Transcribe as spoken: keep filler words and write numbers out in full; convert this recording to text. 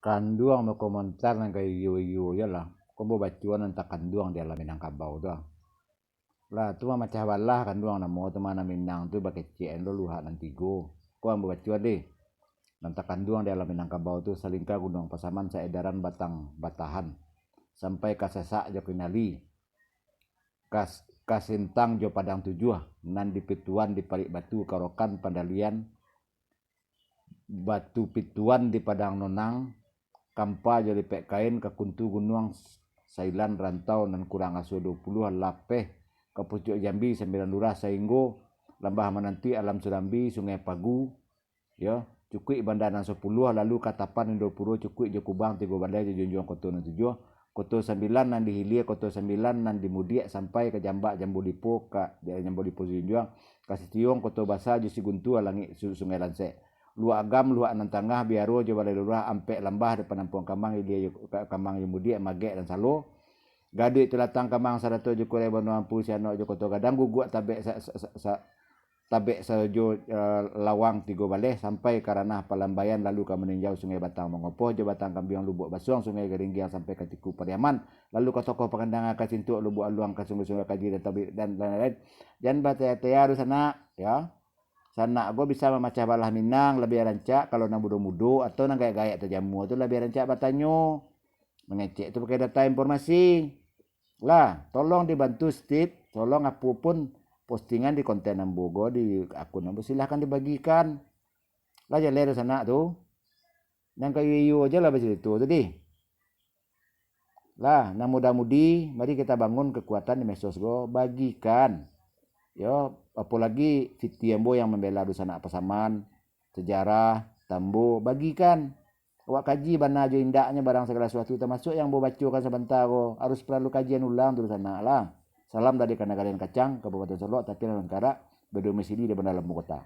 Kanduang bakomentar nan ka iyo-iyo je lah. Ko ambo baco nan takanduang di alam Minangkabau tu ah. Lah, tu mamacah balah kanduang namo tu, mah nan Minang tu bakecek ando luhak nan tigo. Ko ambo baco deh. Nan takanduang di alam Minangkabau tu, Salingka Gunuang Pasaman, Saedaran Batang Batahan, sampai ka Sasak jo Kinali, ka, ka Sintang jo Padang Tujuah, nan di Pituan di Parik Batu, Karokan Pandalian, Batu Pituan di Padang Nonang, Kampa jo Lipek Kain, ka Kuntu Gunuang, Sailan Rantau nan kurang aso duo puluah, Lapeh ka Pucuak Jambi, Sambilan Lurah, Sainggo, Lambah Mananti, Alam Surambi, Sungai Pagu, yo, Cukuik Banda nan sapuluah, lalu ka Tapan Indopuro, Cukuik jo Kubang, Tigo Baleh jo Junjuang Koto nan tujuah, Koto Sambilan nan di hilia, Koto Sambilan nan di mudiak, sampai ka Jambak Jambu Lipo, ka Jambu Lipo Junjuang, ka Sitiuang, Koto Basa jo Siguntua Langik, Su-, Sungai Lansek. Luak Agam, Luak Nan Tangah, Biaro jo Balai Lurah, Ampek Lambah di Panampuang Kamang, Ilia jo Ka-, Kamang jo Mudiak, Magek dan Salo, Gaduik Tulatang Kamang sarato jo Kurai Banua Ampu, Sianok jo Koto Gadang, Guguak Tabek sa-, sa-, sa-, sa-, Tabek Sajo, eh, Lawang Tigo Baleh, sampai ka Ranah Palambaian, lalu ka Maninjau Sungai Batang Mangopoh, jo Batang Kambiang Lubuak Basuang, Sungai Garinggiang sampai ka Tiku Pariaman, lalu ka Tokoh Pakandangan, ka Sintuak Lubuak Aluang, ka Sungai-Sungai Kaji dan Tabik dan lain-lain. Jan bataya-taya tu sanak, yo. Sanak ko bisa mamacah balah Minang labiah rancak kalau nan mudo-mudo atau nan gaek-gaek tajamua tu labiah rancak batanyo. Mangecek tu pakai data informasi. Lah, tolong dibantu Steve, tolong apo pun postingan di konten ambo ko, di akun ambo, silahkan dibagikan. Lah jaleh tu sanak tu. Nan ka iyo-iyo aja lah bacarito tadi. Lah, nan muda-mudi, mari kita bangun kekuatan di medsos ko, bagikan. Yo, apolagi fiti ambo yang mambela dunsanak Pasaman, sejarah, Tambo, bagikan. Awak kaji bana jo indaknyo barang sagala sasuatu, tamasuak yang ambo bacokan sabanta ko, harus paralu kajian ulang tu dunsanak lah. Salam dari Kanagarian Kacang, Kabupaten Solok, Tapian Langkarak, badomisili di Bandar Lampung Kota.